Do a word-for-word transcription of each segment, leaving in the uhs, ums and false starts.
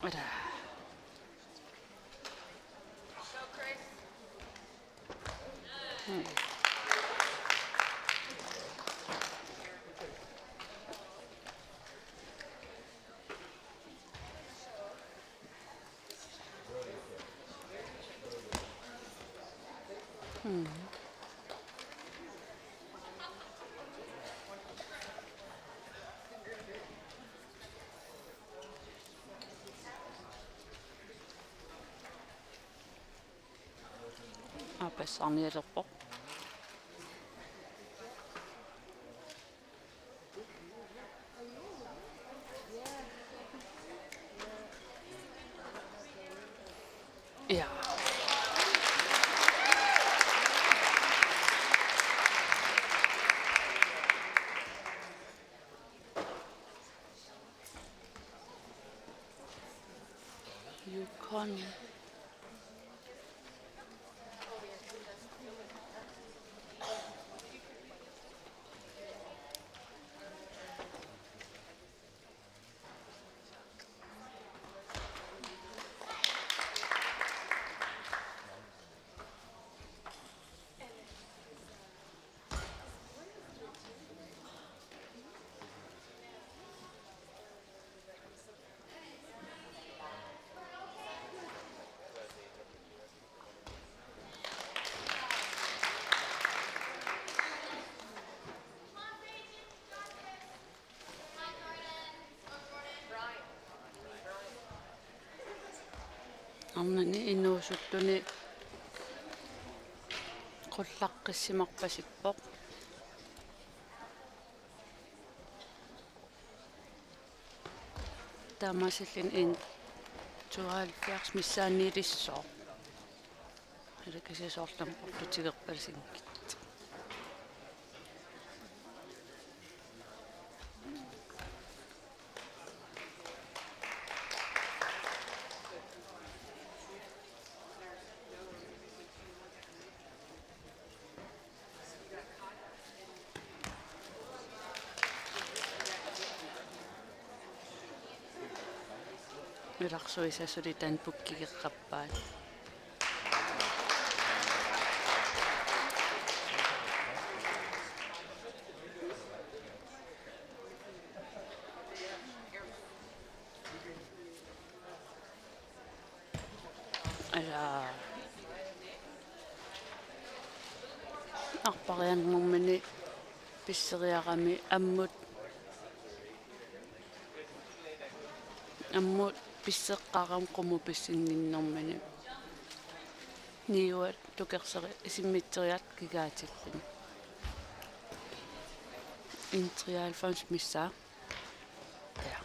Ata. Hmm. Hmm. Aappassaarnialerpoq. Ja. Yukon. Arnani inuusuttuni qullaqqissimarpasippoq. Taamaasilluni N tooghalvfjerds missaaniilissooq. Ila kisianni soorlu tamarluutigerpasinngitsoq. Ilarsuisa suli taanna pukkigeqqappaat. Ila. Arpariarnermini pisseriarami ammut, ammut pisseqqaarami qummut pissinnginnermini. Niuat tukerseri-, isimmitseriarluni kigaatilluni. N treoghalvfems missaa. Ja.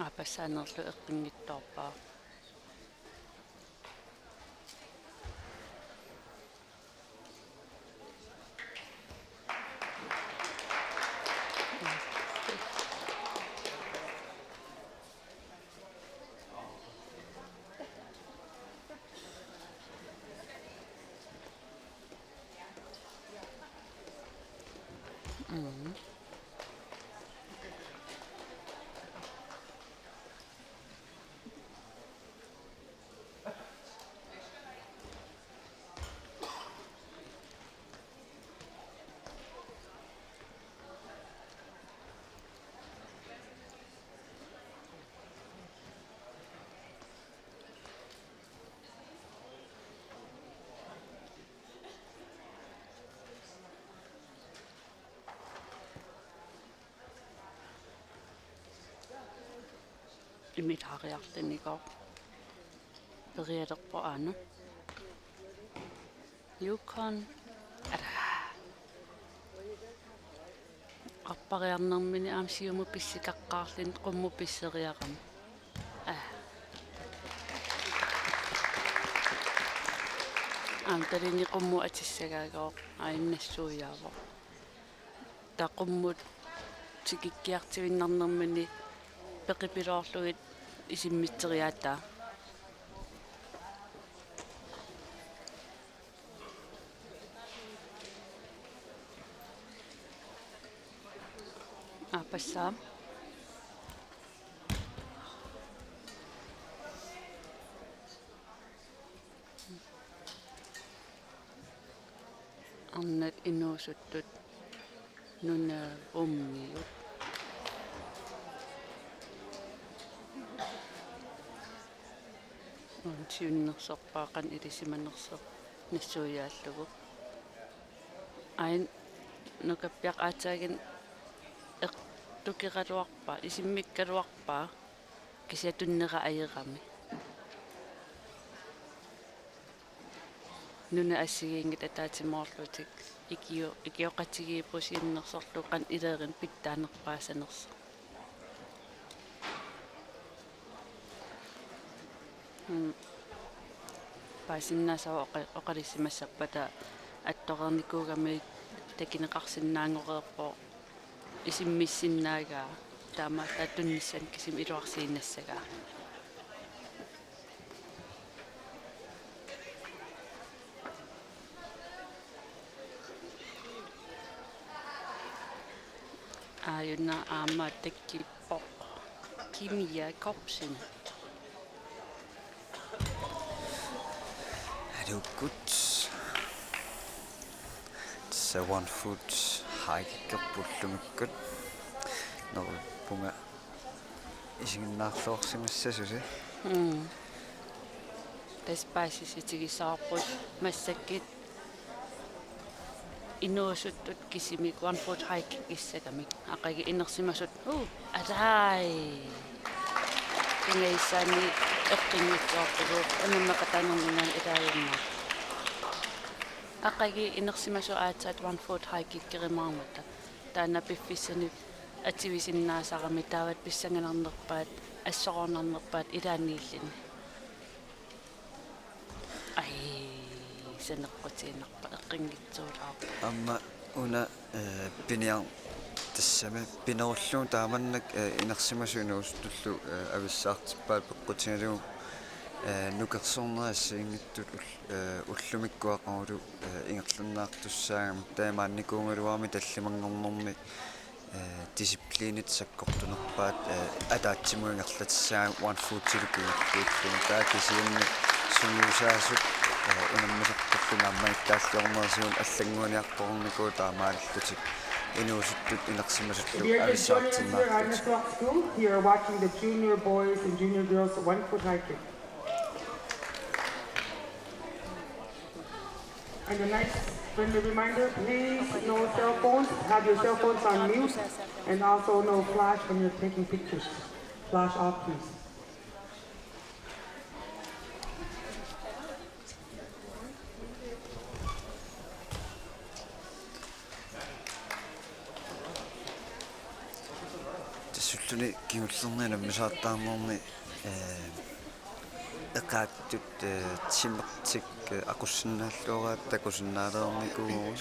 Aappassaanerlu eqqunngitsoorpaa. Mm. Imitaariarlunigooq. Perialerpoq aana. Yukon. Ara. Arpariarnermini aamma siumut pissikaqqaarluni qummut pisseriarami. Aa. Aamma talini qummut atissagaagooq, aa, nassuiaavoq. Taava qummut tikikkiartuinnarnermini Peqipiloorlugit isimmitseriaataa. Aappassaa. Arnat inuusuttut nunat rummiut. Uunga siunnersorpaa qanoq ilisimanersoq nassuiaallugu. Ain nukappiaq aatsaaginnaq eq-, tukeraluarpaa, isimmikkaluarpaa, kisianni tunnera ajerami. Nunat assigiinngitsut ataatsimoorlutik ikio-, ikioqatigiipput siunnersorlugu qanoq ilerinut pitsaanerpaasanersoq. Mm. Paasinnaasavut oqa-, oqalisimassappata attoreernikuugami takuneqarsinnaanngoreerpoq isimmissinnaagaa taamaallaat tunnissanik kisimi iluarsiinnassagaa. Aajuna aamma takkippoq Kimi Jakobsen. Aluukkut. Tassa one foot high kickerput ullumikkut. Neriuppunga isiginnaarluarsimassasusi. Mm. Tassa paasissutigissavarput massakkut inuusuttut kisimik one foot high kickissagamik. Aqagu inersimasut, uu, alai. Pingajussaanik eqqunngitsoorlugu unammeqataanerminngaanniit ilaajunnaarpoq. Aqagu inersimasut aatsaat one foot high kickerumaarmata. Taanna piffissami atuisinnaasarami taava pissanganarnerpaat, assoroornarnerpaat ilaanniilluni. Ai, saneqqutiinnarpoq, eqqunngitsuulaarpoq. Aamma una, eh, piniar-, tassami pinerullugu taamannak, eh, inersimasut inuusuttullu, eh, avissaartippaat peqqutigalugu, eh, nukersornerit assigiinngitsut ul-, eh, ullumikkut aqagulu, eh, ingerlanneqartussaagami, taava maannikuugaluarami tallimanngornermi, eh, discipliinit sakkortunerpaat, eh, ataatsimut ingerlatissaagami one footilu kingulliullugu. Taava kisianni sungiusaasut, eh, unammisartullu naammagittaalliornerisigut allannguiniartoqarnikuupput taamaalillutik inuusuttut inersimasullu avissaartinnaarlutik. If you're just joining us here at Anna Stock School, you're watching the junior boys and junior girls one foot high kick. And a nice friendly reminder, please, no cell phones, have your cell phones on mute, and also no flash when you're taking pictures. Flash off, please. Tassulluni kingullerni unammisaartaarnerni, eh, eqaatsut, eh, timertik, eh, aqussinnaalluaraat takusinnaalereernikuuvugut.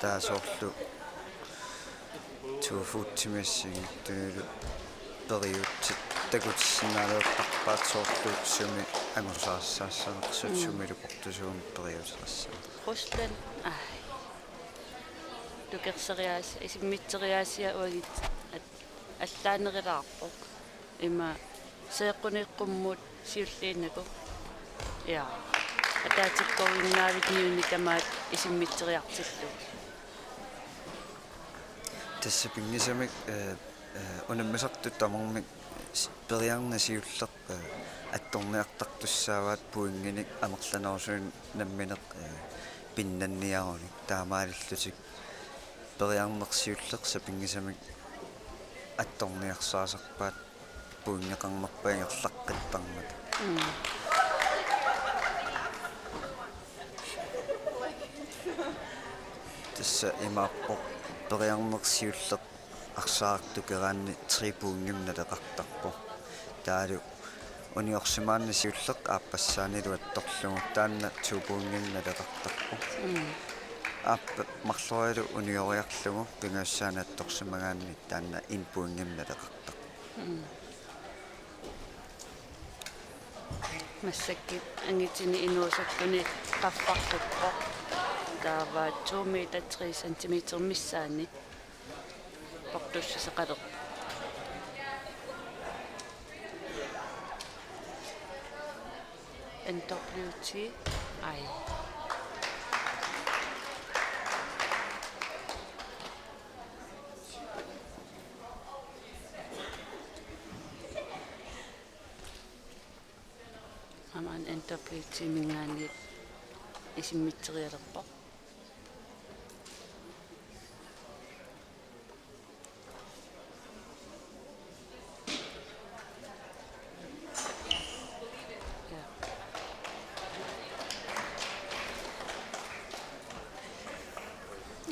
Taava soorlu two footimi assigiinngitsunilu periutsit takutissinnaalertarpaat soorlu sumi angusaassaassaanersut, mm, sumilu portusuumik periuteqassaaq. Rusland, ai. Nukerseriaas-, isimmitseriaasia uagut at-, allaanerulaarpoq. Ima seeqquni qummut siulliit naku. Ja. Ataatsikkoorunnaavit niuni tamaat isimmitseriartillugit. Tassa pinngisamik, eh, eh, unammisartut tamarmik s-, periarneq siulleq, eh, attorniartartussaavaat pointinik amerlanerusunik nammineq, eh, pinnanniarunik, taamaalillutik periarneq siulleq sapinngisamik attorniarsaasarpaat pointeqarnerpaat ingerlaqqittarmata. Mm. Tassa imaappoq periarneq siulleq arsaartukeraanni tre pointimik naleqartarpoq. Taavalu uniorsimaarneq siulleq aappassaanilu attorlugu taanna to pointimik naleqartarpoq. Mm. Aappaat marloriarlugu unioriarlugu pingajussaanik attorsimagaanni taanna en pointimik naleqartarpoq. Mm. Massakkut angutini inuusuttuni qaffarluppoq. Taava to meter tre centimeter missaani portussuseqalerpoq. N W T I. Aamma N W T-minngaanniit isimmitserialerpoq. Ja.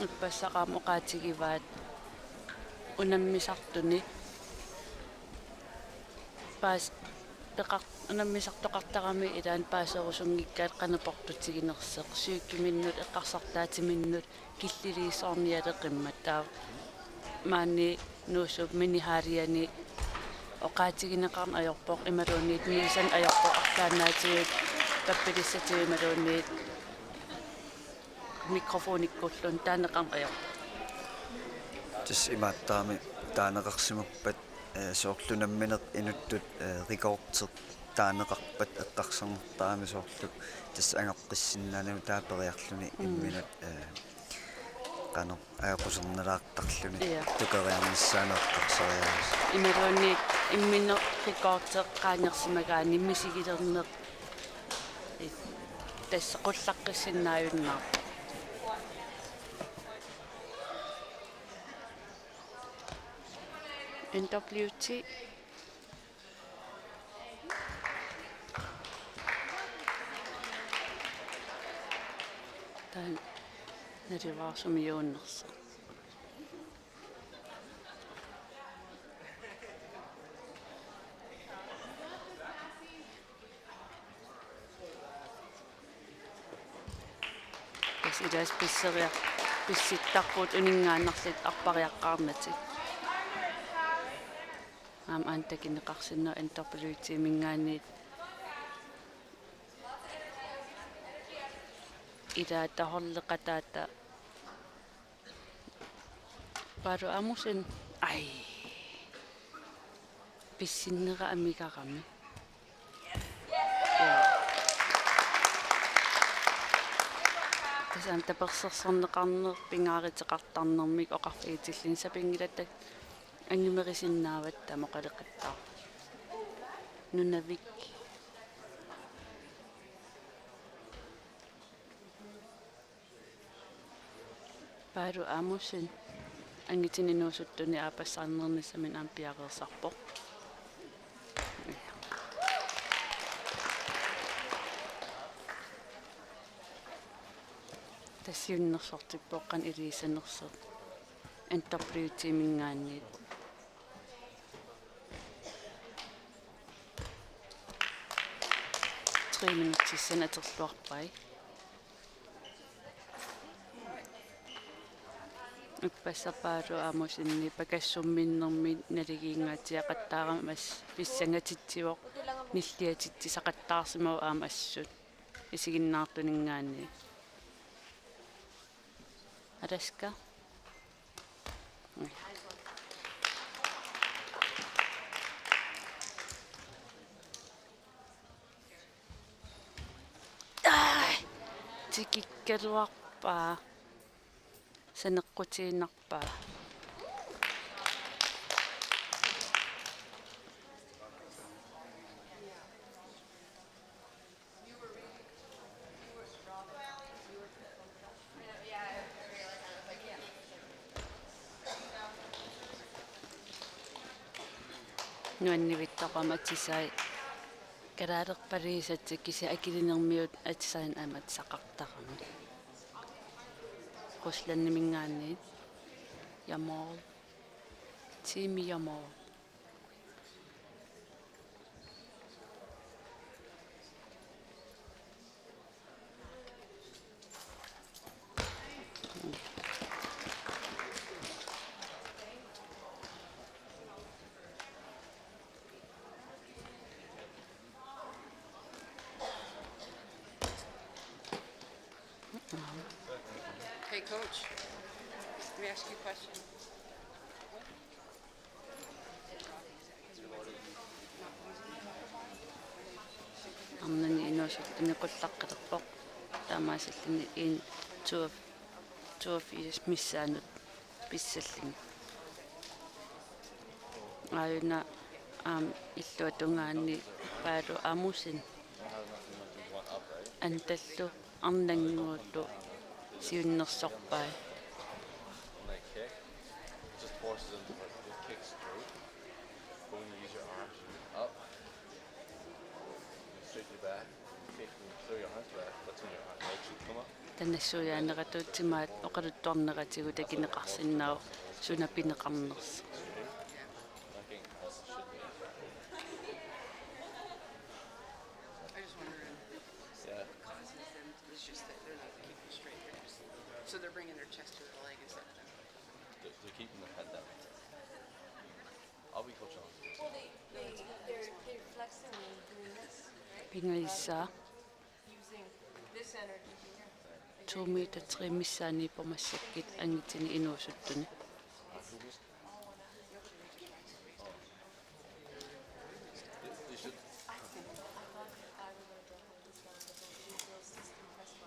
Ippassaq aamma oqaatigivaat unammisartuni paas-, peqar-, unammisartoqartarami ilaanni paaserusunngikkaat qanoq portutiginersoq, syvogtyveminnut eqqarsartaatiminnut killiliisoornialeqimmat. Taava maani Nuussuup minihalliani oqaatigineqarneq ajorpoq, imaluunniit nuisaneq ajorpoq, arlaannaatigut pappilissatigut imaluunniit mikrofonikkulluunniit taaneqarneq ajorpoq. Tassa imaattarami taaneqarsimappat, eh, soorlu nammineq inuttut, eh, rekordi taaneqarpat eqqarsarnertarami soorlu tassa angaqqissinnaanagu taava periarluni Mm. imminut, eh, qanoq ajoqusernalaartarluni Ja. tukeriarnissaanut eqqarsariaas. Imaluunniit imminut rekordi qaangersimagaanni misigilerneq. Tassa qullaqqissinnaajunnaarpoq. N W T. Taanna naluara sumiuunnersoq. Tassa ilaasa pisseriar-, pissittarpugut uninngaannarluta arpariaqqaarnatik. Aamma aana takuneqarsinnaavoq N W T-minngaanniit ilaata holdeqataata Palu Amusen. Ai. Pissinnera amigarami. Ja. Tassa aamma tapersersorneqarneq pingaaruteqartarnermik oqarfigitilluni sapinngilatta angumerisinnaavatit taama oqaloqattaarpoq. Nunavik. Palu Amusen angutini inuusuttuni aappassaanernissaminut aamma piareersarpoq. Tassa siunnersortippoq qanoq iliuuseqarnersoq N W T-minngaanniit. Tre minutsit sanatorluarpai. Ippassaq Palu Amusenip pakassuminnermik naligiinngaatsiaqattaarami, aamma as-, pissangatitsivoq, nilliatitsisaqattaarsimavoq aamma assut isiginnaartuninngaanniit. Alaska. Ai, tikikkaluarpaa. Saneqqutiinnarpaa. Nuannivittaqama atisai kalaalerpaliusatik kisianni akilinermiut atisai aamma atisaqartarami. Ruslandiminngaanniit Yamal. Team Yamal. Coach, let me ask you a question. Arnani inuusuttunik qullaqqilerpoq. Taamaasilluni en toogfirs missaanut pissalluni. Aajuna aamma illuatungaani Paalo Amusin antallu arnannguullu siunnersorpai. When they kick, it just forces them to, like, just kick straight. But when you use your arms, you move up, you straight your back, you kick, and you throw your arms back. That's when your arms, legs should come up. Taava nassuiaaneratut timaat oqaluttuarneratigut takuneqarsinnaavoq suna pineqarnersoq. Like, it should be. I just wonder if, yeah, what causes them, it's just that they're not keeping straight. They're just, so they're bringing their chest to their leg instead of their. They're, they're keeping their head down. I'll be coaching on. Well, they, they, they're, they're flexing and doing this, right? Pingajussaq. Using this energy here. To meter tre missaaniippoq massakkut angitinik inuusuttuni.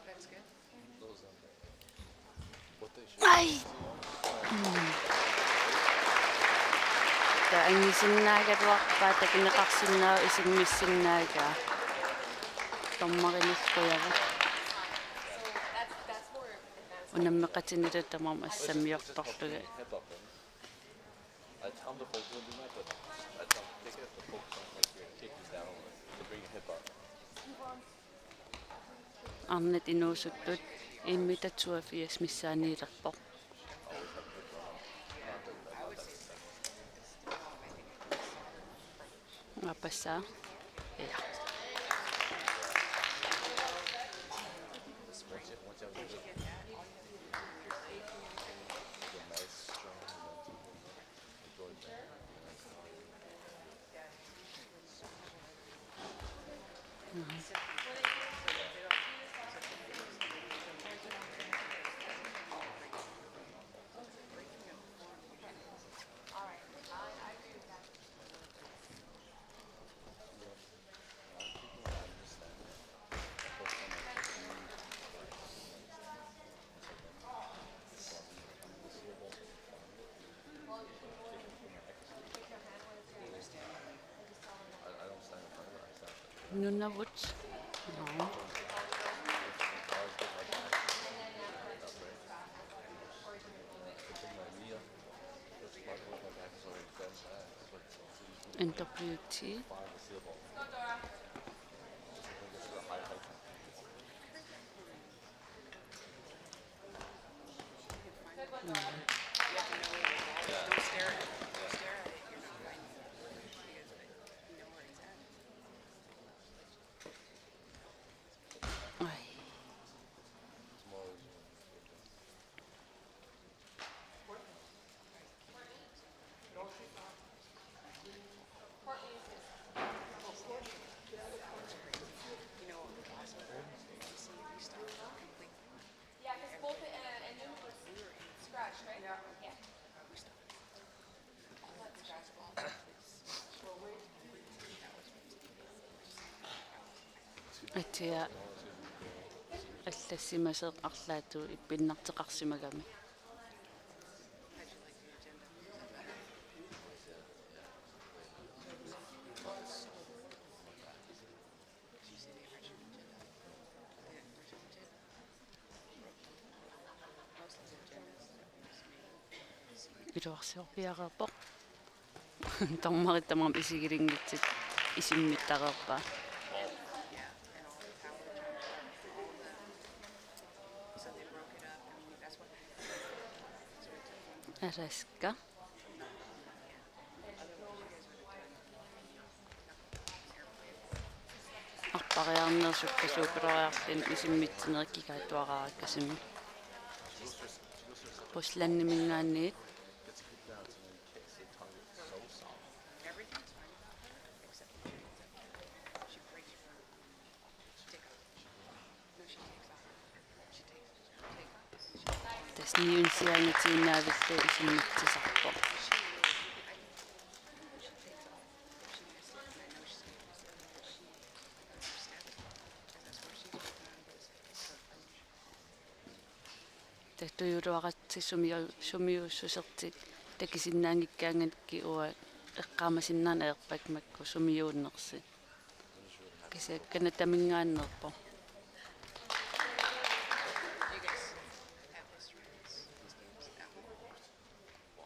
That's good. Ai. Mm. Taava angisinnaagaluarpaa takuneqarsinnaavoq isimmissinnaagaa. Dommerillu qujavut. Unammeqatinnitut tamarmik assammiortorlugit. I tell them to focus on doing that, but I tell them, take it to focus on, like, your kick is down, to bring your hip up. Arnat inuusuttut en meter toogfirs missaaniilerpoq. Aappassaa. Ja. Nunavut. Joo. N W T. Yeah, 'cause both, uh, and Nunu was scratched, right? Yeah. Yeah. All that scratch, all that. Atia allassimasoq arlaatigut ippinnartoqarsimagami. Iluarsiorpiareerpoq. Dommerit tamarmik isigilinngitsut isimmittareerpaa. Alaska. Arpariarneq sukkasuukuloriarluni isimmitsinerit kigaattuaraakkasimi. Ruslandiminngaanniit. Niunsiaangatiinnavillu isimmitsisarpoq. Tatujuruaratsi sumiu-, sumiussusertik takisinnaanngikkaangakkit uanga eqqaamasinnaaneq ajorpakka makku sumiuunnersi. Kisianni Canadaminngaanneerpoq.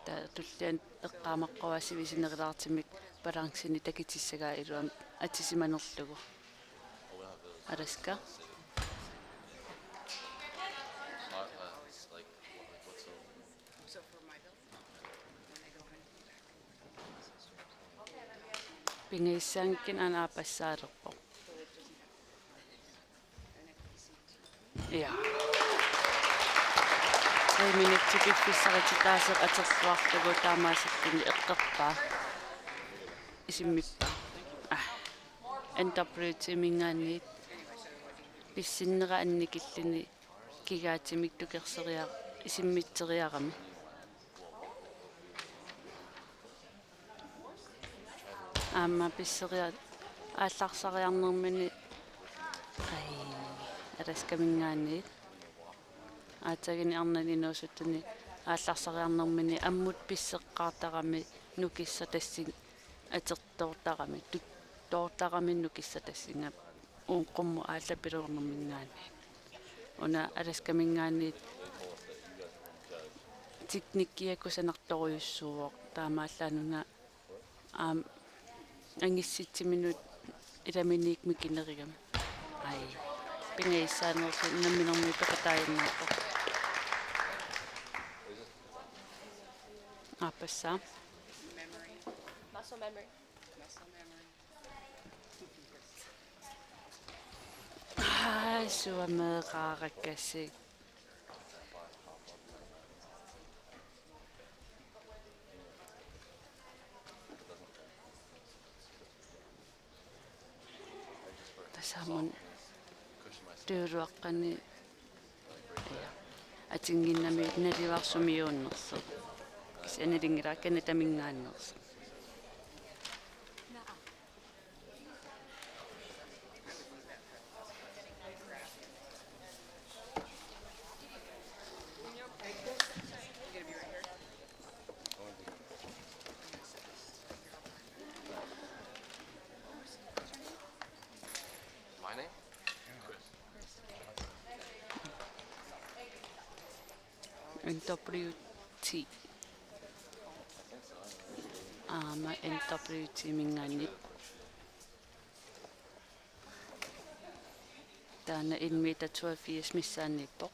Taava tulliani eqqaamaqquaasivisinerilaartimik balanceni takitissagaat iluamik atisimanerlugu. Alaska. Pingajussaakkit aana aappassaalerpoq. Ja. Tre minutsit piffissarititaaseq atorluarlugu taamaasilluni eqqorpaa. Isimmippaa. Ah. N W T-minngaanniit pissinnera annikilluni kigaatimik tukerseria-, isimmitseriarami. Aamma pisseria-, aallarsariarnermini, ai, Alaskaminngaanniit. Aatsaaginnaq arnani inuusuttuni aallarsariarnermini ammut pisseqqaartarami nukissaq tassing atortoortarami, tuttoortarami nukissaq tassinga uunga qummut aallapiluarnerminngaanniit. Una Alaskaminngaanniit teknikkikkut kusanartorujussuuvoq, taamaallaat una aamma angissitsiminut ilaminiit mikinerigami. Ai. Pingajussaanersut namminermi peqataajumaarpoq. Aappassaa. Muscle memory. Ai, suameeqaarakkassi. Tassami tujuruaqqani, ja, atinnginnami naluara sumiuunnersoq. Kisianni nalunngilara Canadaminngaanneersoq. My name? N W T. Aamma N W T-minngaanniit. Taanna en meter toogfirs missaaniippoq.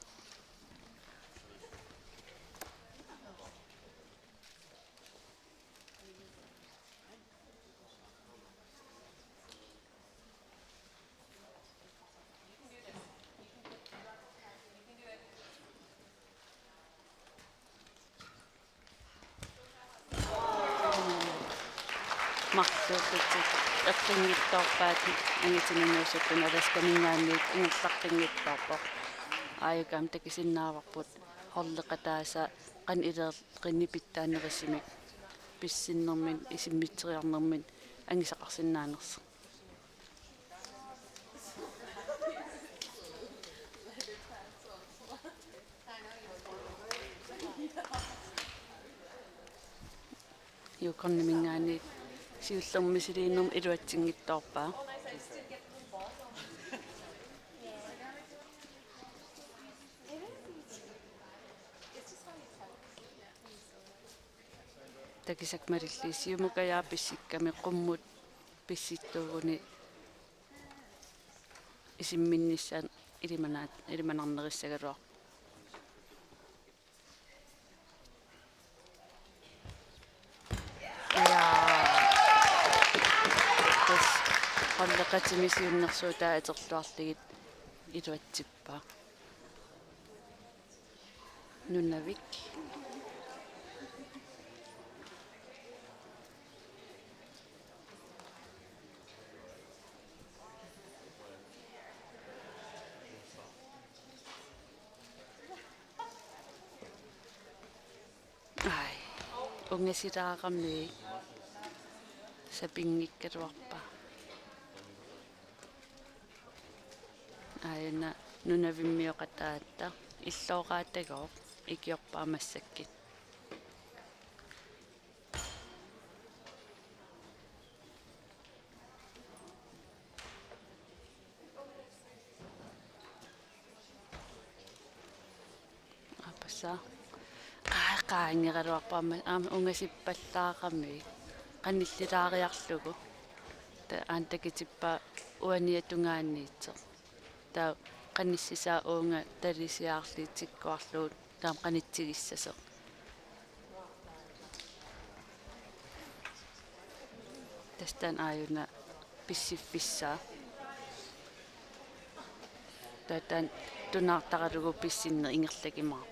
Marluullutik eqqunngitsoorpaat angitinik inuusuttuni Alaskaminngaanniit ingerlaqqinngitsoorpoq. Aajuku aamma takusinnaavarput holdeqataasa qanoq ilillugu pitsaanerusumik pissinnermik isimmitseriarnermik angisaqarsinnaanersoq. Yukonniminngaanniit siullermik misiliinermik iluatsinngitsoorpaa. Takisakka malillugu siumukajaaq pissikkami qummut pissittuuguni isimminnissaa ilimana-, ilimanarnerissagaluarpoq. Ja. Tassa holdeqatimi siunnersuutaa atorluarlugit iluatsippaa. Nunavik. Ungasilaaramik sapinngikkaluarpaa. Aajuna nunavimmioqataatta, illooraatagooq, ikiorpaa massakkut. Aappassaa. Qaa-, qaanngeraluarpara aamma ungasippallaarami qanillilaariarlugu. Ta-, aamma takutippaa uaniatungaaniittoq. Taava qanissisaa uunga talisiarlutikkuarlugu taama qanitsigissasoq. Tassa taanna aajuna pissiffissaa. Taava taanna tunaartaralugu pissinneq ingerlajumaarpoq.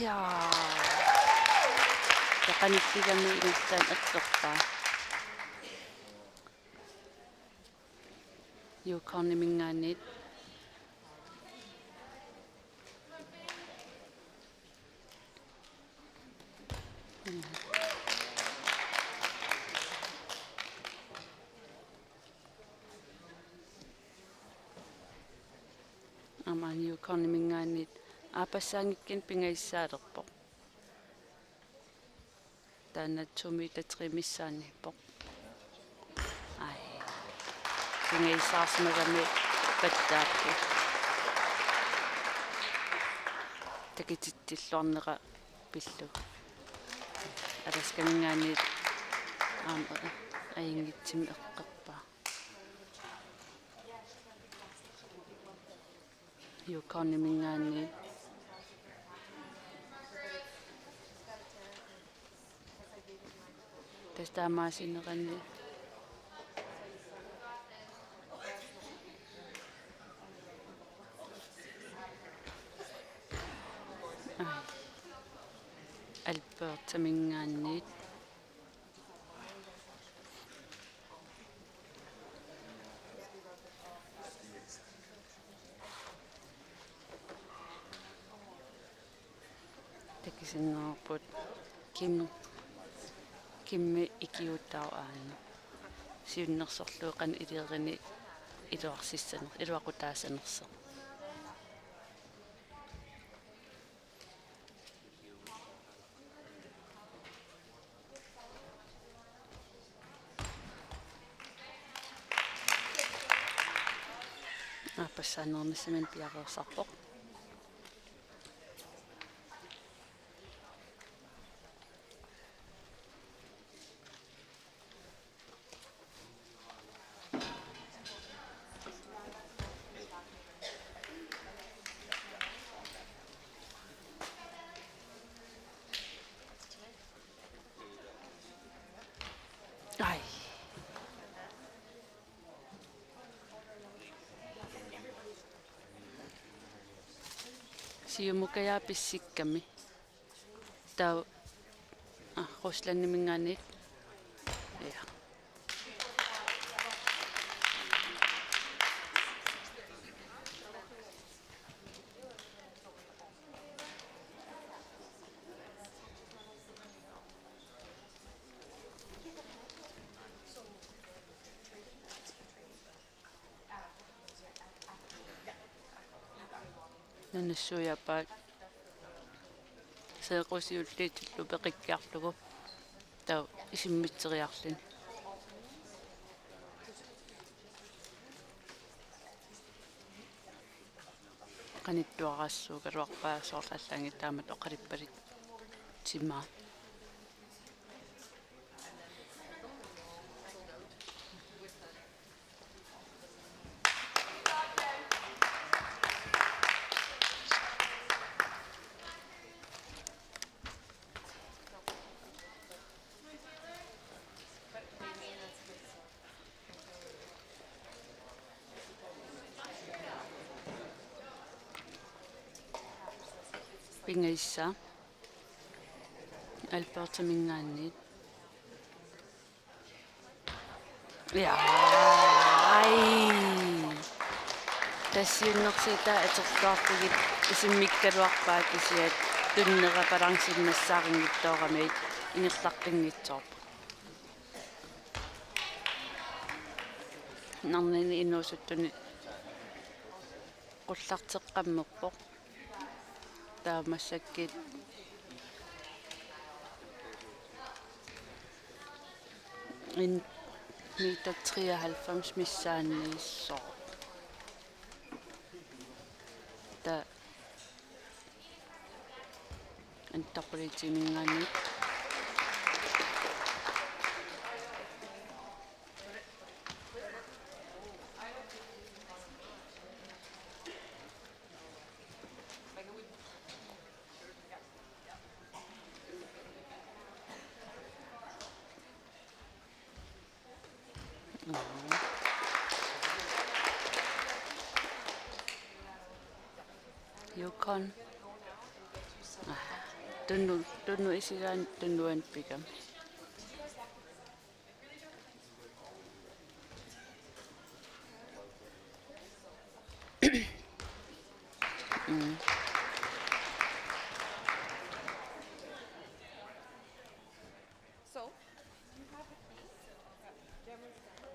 Ja. Taqanilligami ingerlaannaq eqqorpaa. Yukonimingaanniit. Aamma Yukonimingaanniit aappassaanngikkunik pingajussaalereerpoq. Taanna to meter tre missaaniippoq. Ai. Pingajussaarsimagami pattaarpoq. Takutitsilluarnera pillugu. Alaskamingaanniit aamma ajunngitsumik eqqorpaa. Yukonimingaanniit. Tassa taamaasinerani. Ai. Albertamingaanniit. Takusinnaavarput Kim, Kimmi ikiuuttaasoq aana. Siunnersorlugu qanoq iliorluni iluarsissaner-, iluaqutaassanersoq. Aappassaanermut sisamanik piareersarpoq. Ai. Siumukajaaq pissikkami. Taava, aa, Ruslandiminngaanniit. Ja. Nunassuiaappaat seeqqusiulliit illu peqikkiarlugu taava isimmitseriarluni. Qanittuarassuugaluarpaa soorlu allaanngitsoq taamatut oqalippalutsimaa. Pingajussaa. Albertiminngaanniit. Ja. Ai. Tassa siunnersuutaat atorluartugit isimmikkaluarpaat kisianni tunnera balancimik nassaarinngittooramik ingerlaqqinngitsoorpoq. Narnini inuusuttuni qullarteqqammerpoq. Taava massakkut en meter treoghalvfems missaanniissoq. Taava Antarpolitiminngaanniit. Yukon. Ah, tunnu, tunnu isigaanni tunnuanut pigami. Mm. So, you have the keys. Gemma's done.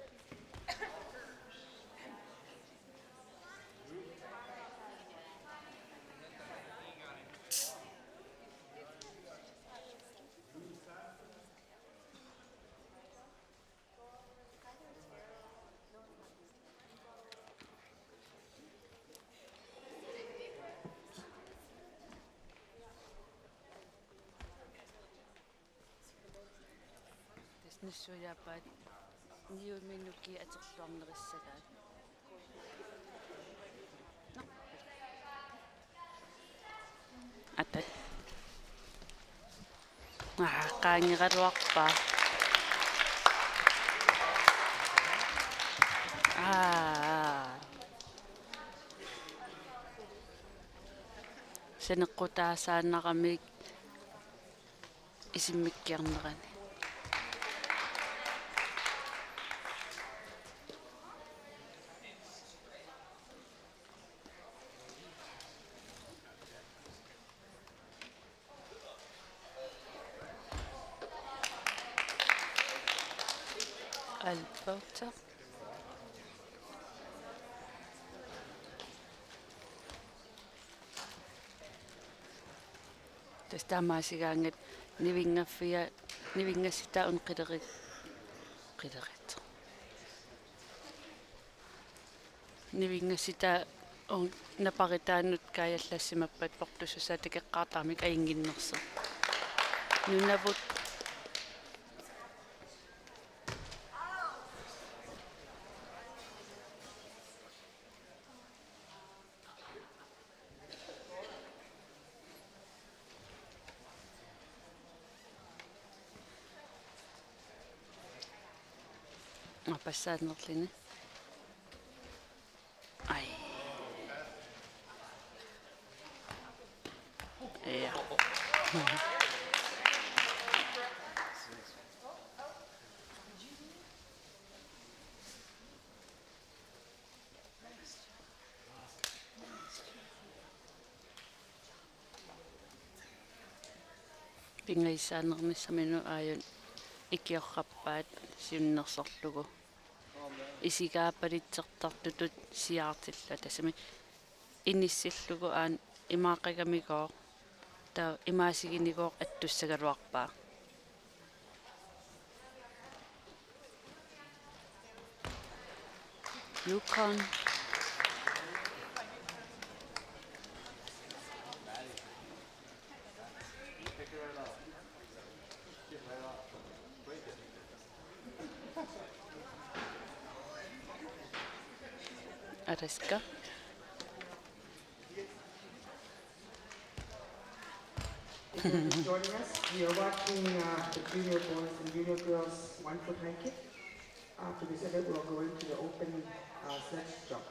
Tassa nassuiaappaat niu minukki atorluarnerissagaat. Atat. Aa, qaanngeraluarpaa. Aa. Saneqqutaasaannaramik isimmikkiarnerani. Alberta. Tassa taamaasigaangat nivinngaffia-, nivinngassitaat una qilerit-, qilerit-. Nivinngassitaat una naparitaanut kaajallassimappat portussusaa takoqqaartaramik ajunnginnersoq. Nunavut. Aappassaannerluni. Ai. Ja. Pingajussaanernissaminut aajuna ikiorrappaat siunnersorlugu. Isigaat palitsertartutut siaartillunga tassami inissillugu aana imaaqagamigooq, taava imaasiginigooq attussagaluarpaa. Yukon. Alaska. If you're just joining us, we are watching uh, the junior boys and junior girls one foot high kick. After we said that, we'll go into the open uh, sledge jump.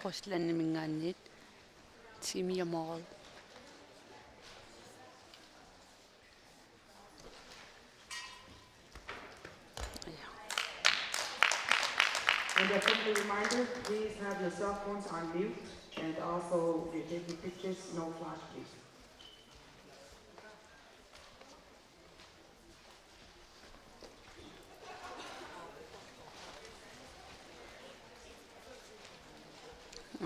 Ruslandiminngaanniit Team Yamal. And a friendly reminder, please have your cell phones on mute and also, if you're taking pictures, no flash, please.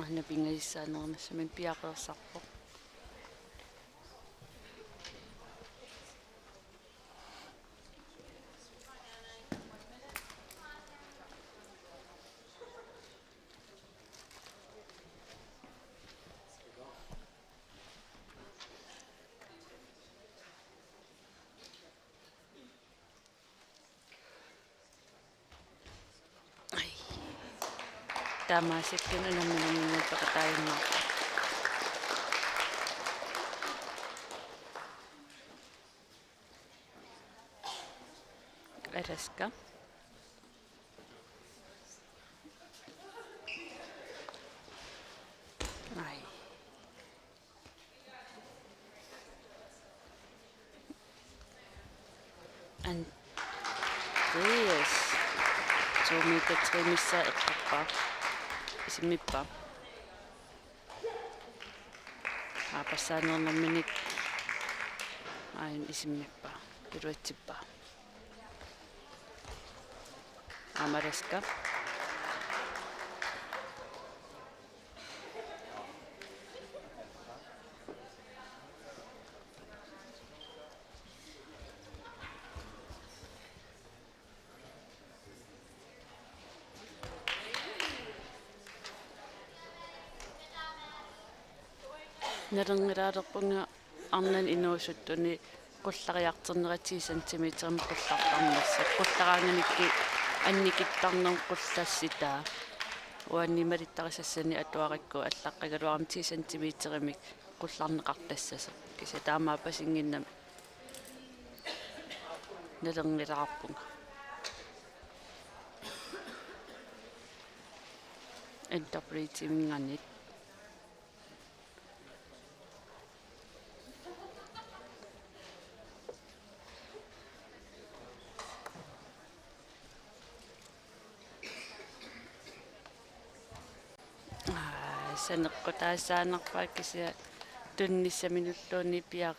Aana pingajussaanerunissaminnik piareersarpoq. Ai. Taamaasilluni unamminermut peqataajunnaarpoq. Alaska. Ai. Andreas. To meter tre missaa eqqarpaa. Isimmippaa. Aappassaanernerminik. Aajuna isimmippaa. Piluatsippaa. Aamma Alaska. Nalornilaalerpunga arnani inuusuttuni qullariartornera ti centimeterimik qullartarnersut. Qullaraanganikkit annikittarnermut qullassitaa. Uanni malittarisassani atuarakku allaqqagaluarami ti centimeterimik qullarneqartassasoq. Kisianni taamaappasinngimmat nalornilaarpunga. N W T-minngaanniit. Aa, saneqqutaassaanarpaa kisianni tunnissaminulluunniit piaq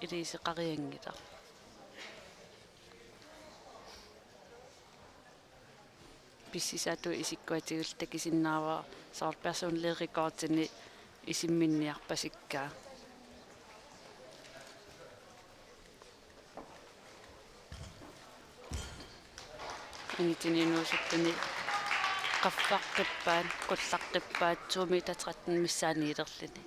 iliuuseqarianngilaq. Pissutsit isikkuatigut takusinnaavara soorlu personlig rekordini isumminniarpasikkaa. Anitini inuusuttuni qaffaqqippaat, qullaqqippaat, to meter tretten missaaniilerluni.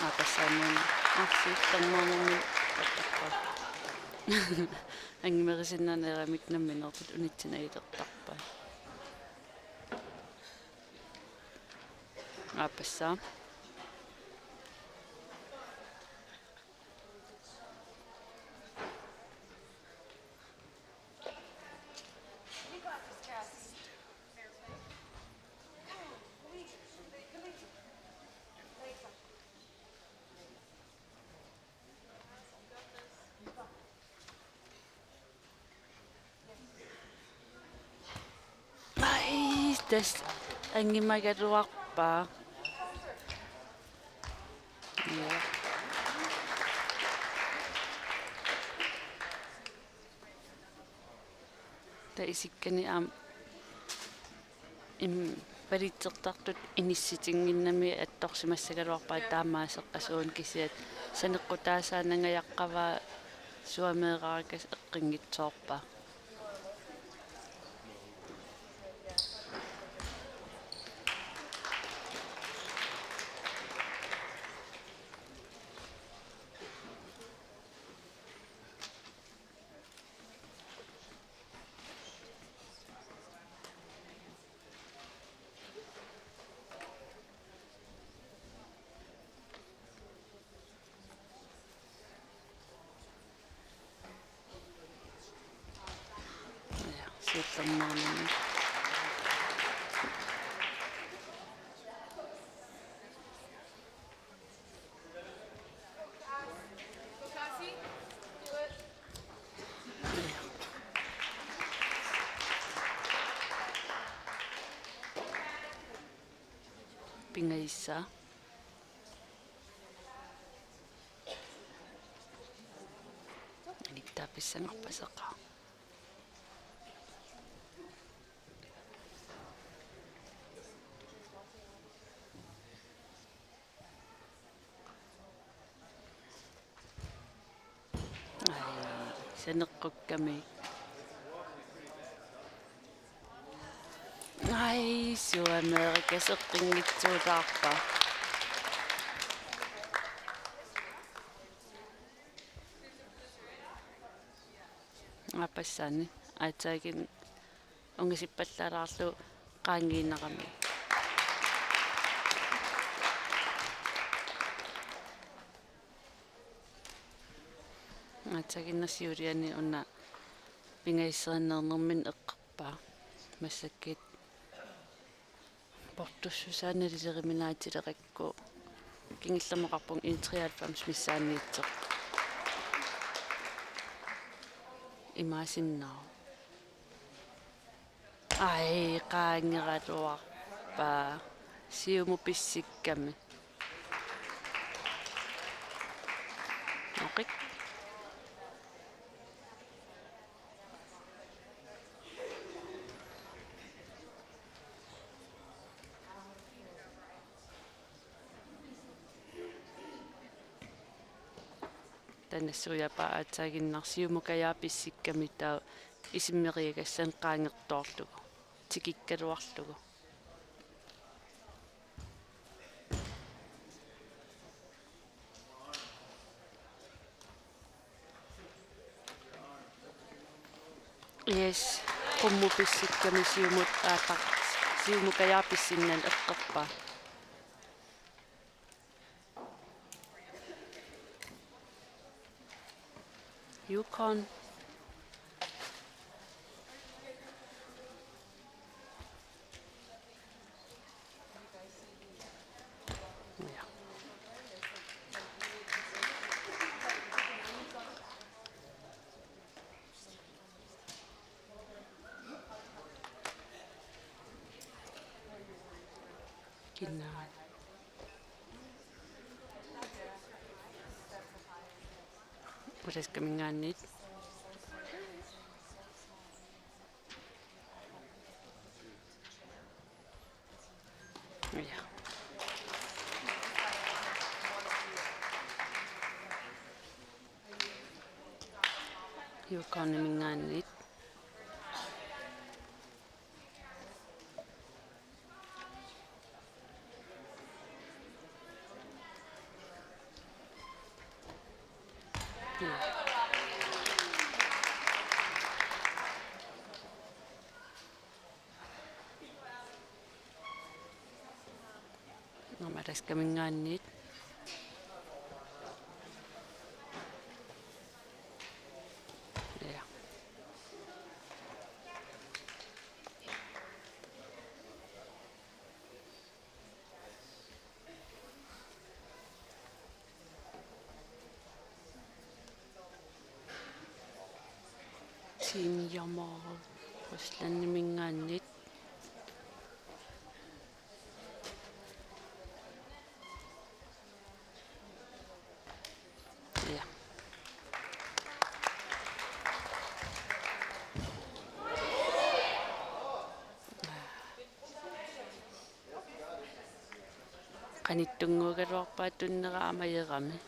Aa, tassaammami. Arsik tammaamami attarpaa. Angumerisinnaaneq eramik nammineerlutik unitsinnalertarpai. Aappassaa. Ai, tassa angumagaluarpaa. Ja. Taava isikkoqarnani aamma im-, palitsertartut inissutinnginnami attorsimassagaluarpara taamaaseqqasuun kisianni saneqqutaassaanangajaqqavaa suameeraarakkasik eqqunngitsoorpaa. Kuullernaarnani. Pingajussaq. Anittaaffigissaarpasippoq. Ai, saneqqukkami. Ai, Sydamerika seqqinngitsuulaarpaa. Aappassaani aatsaannguaq ungasippallaalaarlugu qaangiinnarami. Aatsaannguaq siuliani una pingajusserinerminni eqqarpaa. Massakkut portussusaa nalileriminaatsilerakku kingullermik oqarpunga en treoghalvfems missaanniittoq. Imaassinnaavoq. Ai, qaangiugaluarpaa. Siumut pissikkami. Noqik. Taanna suujapaa aatsaannguaq siumukajaaq pissikkami taava isummereeragassani qaangertoorlugu. Tikikkaluarlugu. Yes, qummut pissikkami siumut aataq, siumukajaaq pissinnani eqqarpaa. Yukon. Ja. Kinaana. Alaskaminngaanniit. Ja. Yukoniminngaanniit. Aamma Alaskaminngaanniit. Ja. Team Jamor Ruslandiminngaanniit. Ja. Qanittunnguugaluarpaa tunnera aamma ajerami.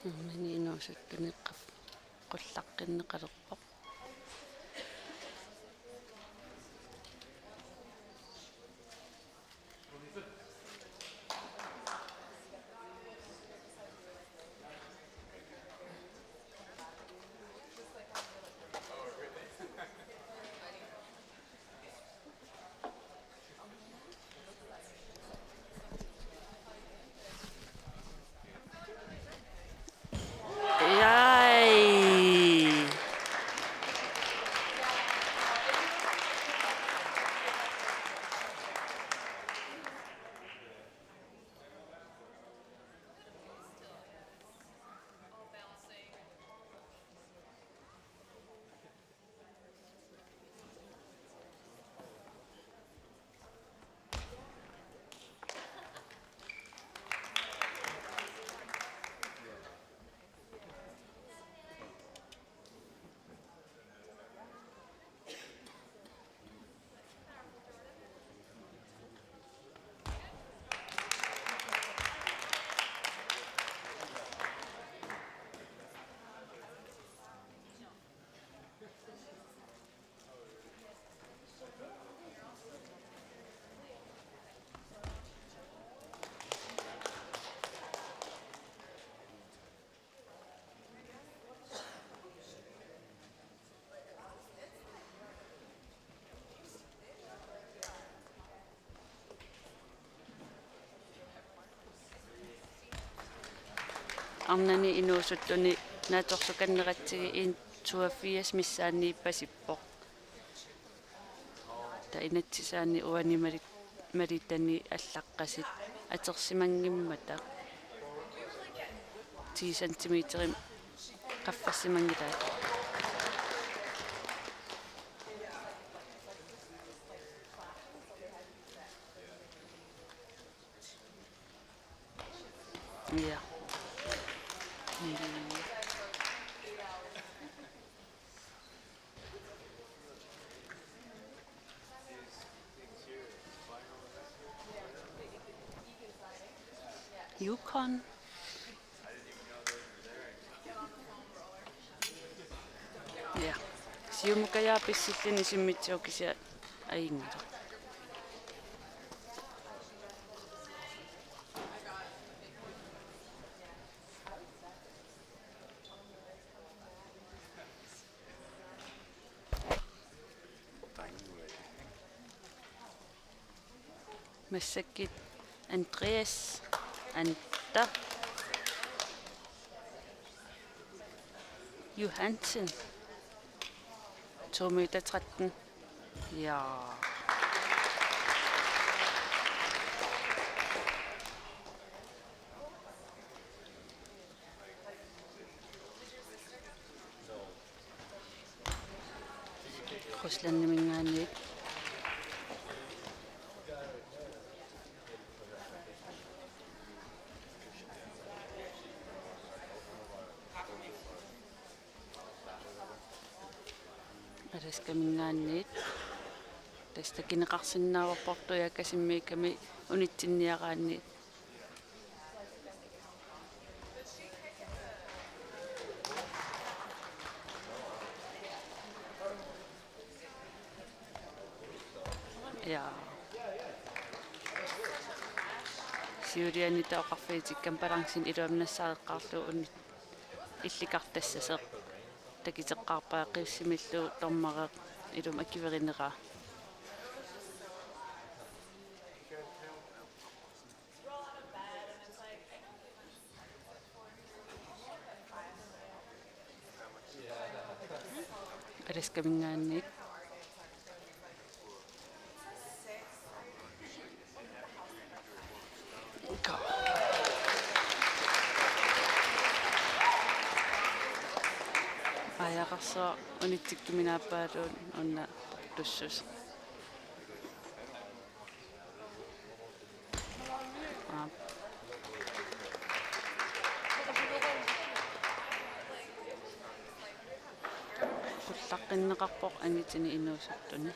Aamma inuusuttuni qaf-, qullaqqinneqalerpoq. arnani inuusuttuni naatsorsukanneratsigit en toogfirs missaanniippasippoq. Taava inatsisaani uani mali-, malitani allaqqasut atorsimanngimmata ti centimeterimik qaffassimanngillat. Ja. Yukon. Ja. Siumukajaat pissilluni simmitsivoq kisianni ajunngilaq. Massakkut Andreas Anda Johansen, to meter tretten. Ja. Ruslandiminngaanniit. Alaskaminngaanniit. Tassa takuneqarsinnaavoq Portujakasimiikami unitsinniaraanni. Ja. Siuliani taava oqarfigitikkama balancen iluamik nassaariqqaarlugu unit illikartassasoq. Takuteqqaarpaa qiussimillugu dommereq ilumut akuerineraa. Alaskaminngaanniit. Aajaqarsuaq unitsikkuminaappaaluunniit una portussuseq. Aap. Qullaqqinneqarpoq angutini inuusuttuni.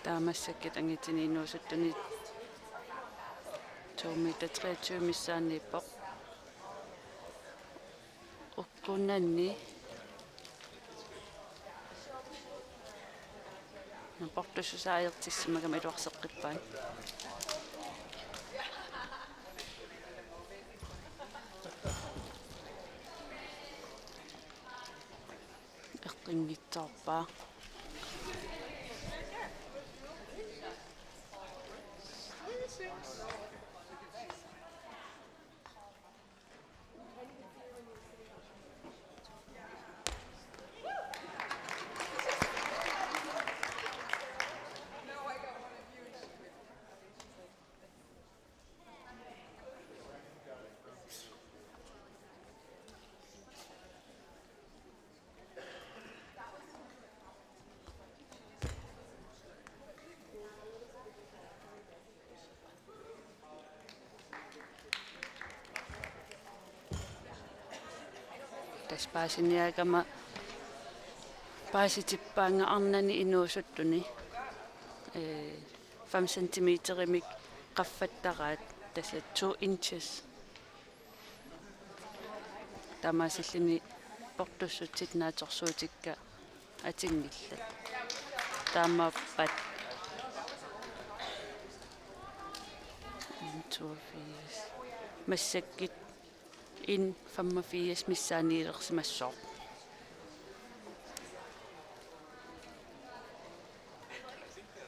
Taava massakkut angutini inuusuttuni to meter treogtyve missaanniippoq. Ukkunani. Portussusaa ajortissimagami iluarseqqippaat. Eqqunngitsoorpaa. Tassa paasiniagama paasitippaannga arnani inuusuttuni, ee, fem centimeterimik qaffattaraat. Tassa two inches. Taamaasilluni portussutsit naatsorsuutikka atinngillat. Taamaappat en toogfirs. Massakkut en femogfirs missaaniilersimassooq.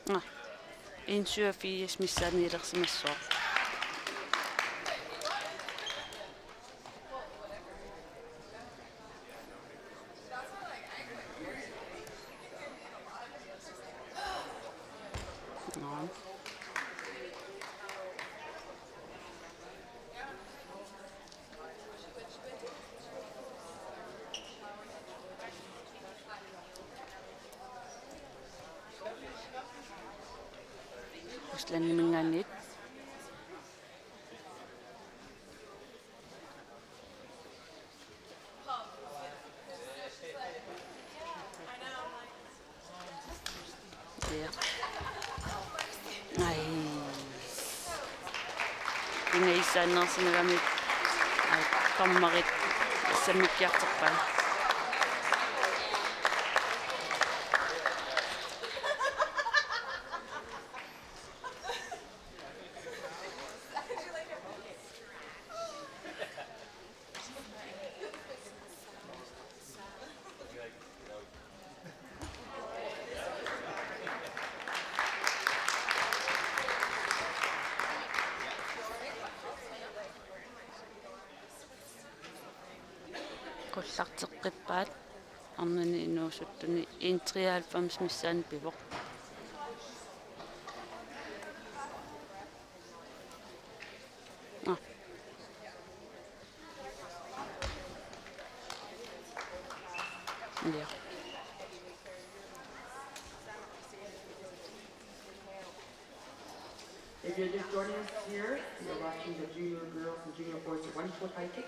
Nå. En syvogfirs missaaniilersimassooq. Nå. Ruslandiminngaanniit. Ja. Ai. Pingajussaanerusimagami, ai, dommerit sammikkiartorpaat. Qullarteqqippaat arnani inuusuttuni en treoghalvfems missaani pivoq. Nå. Ja. If you're just joining us here, you're watching the junior girls and junior boys one foot high kick.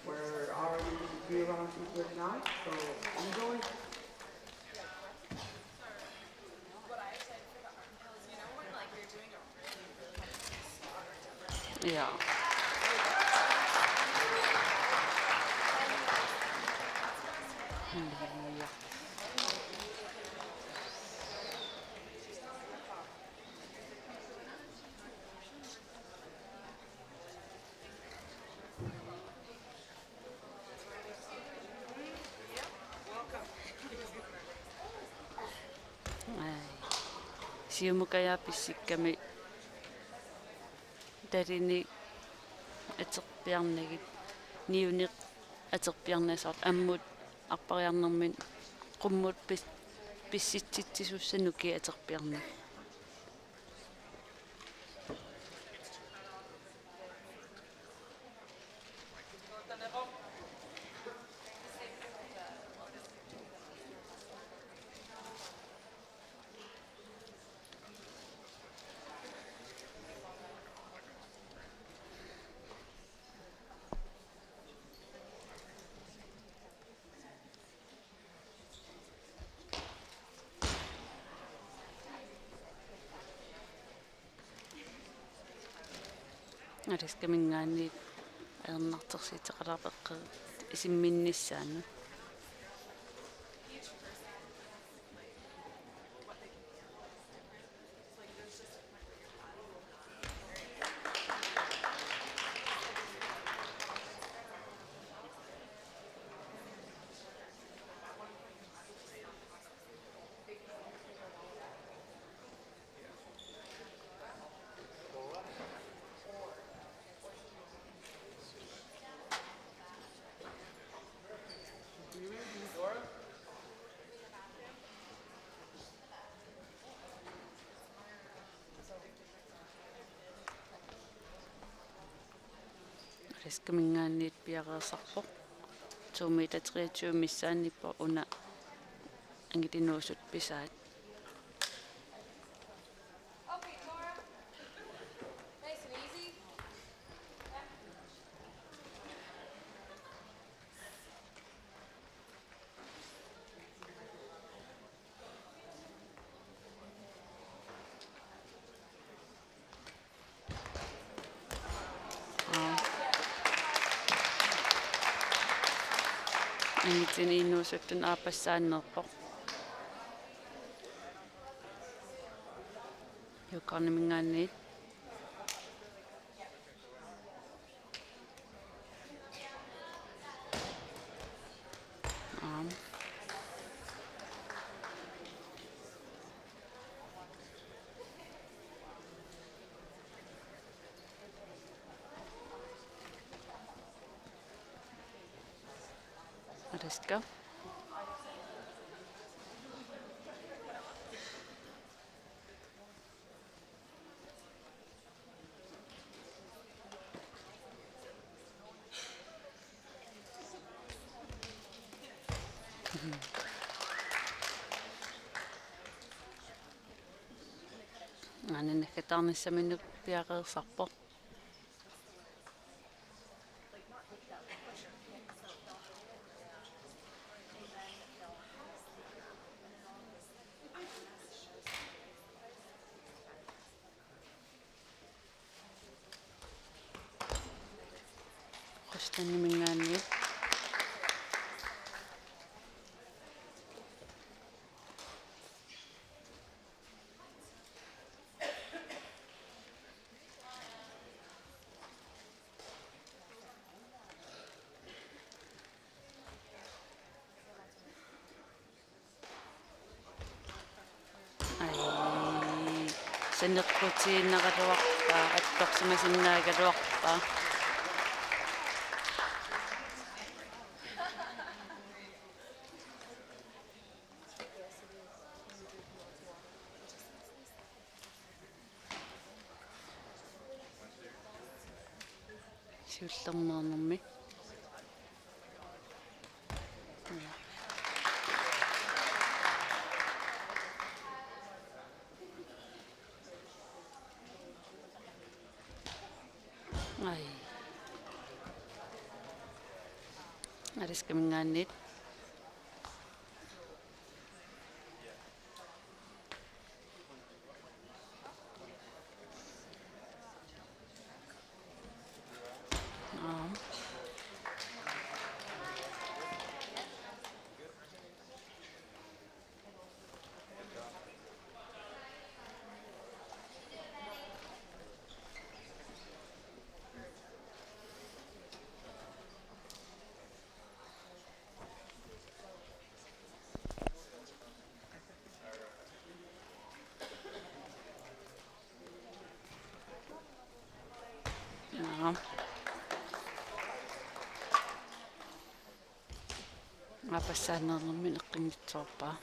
We're already three rounds into it now, so enjoy. Ja. Ja. Ai. Siumukajaat pissikkami talini aterpiarnagit, niuneq aterpiarnasoq, ammut arpariarnermini qummut pis-, pissitsitsisussaq nukiit aterpiarnagit. Alaskaminngaanniit ajornartorsiuteqalaarpoq eqqarsaatit isimminnissaannut. Alaskaminngaanniit piareersarpoq. To meter treogtyve missaaniippoq, una angitinut pisaat. Nitsin inuusuttun aappassaannerpoq. Jokeriminngaanniit. Aam. Aliska. Aana naggataarnissaminnut piareersarpoq. Ruslandiminngaanniit. Ai, saneqqutiinnaraluarpaa, attorsimasinnaagaluarpaa. Siullermeernermi. Ai. Aliskaminngaanniit. Aam. Aam. Aappassaannermi eqqunngitsoorpaa.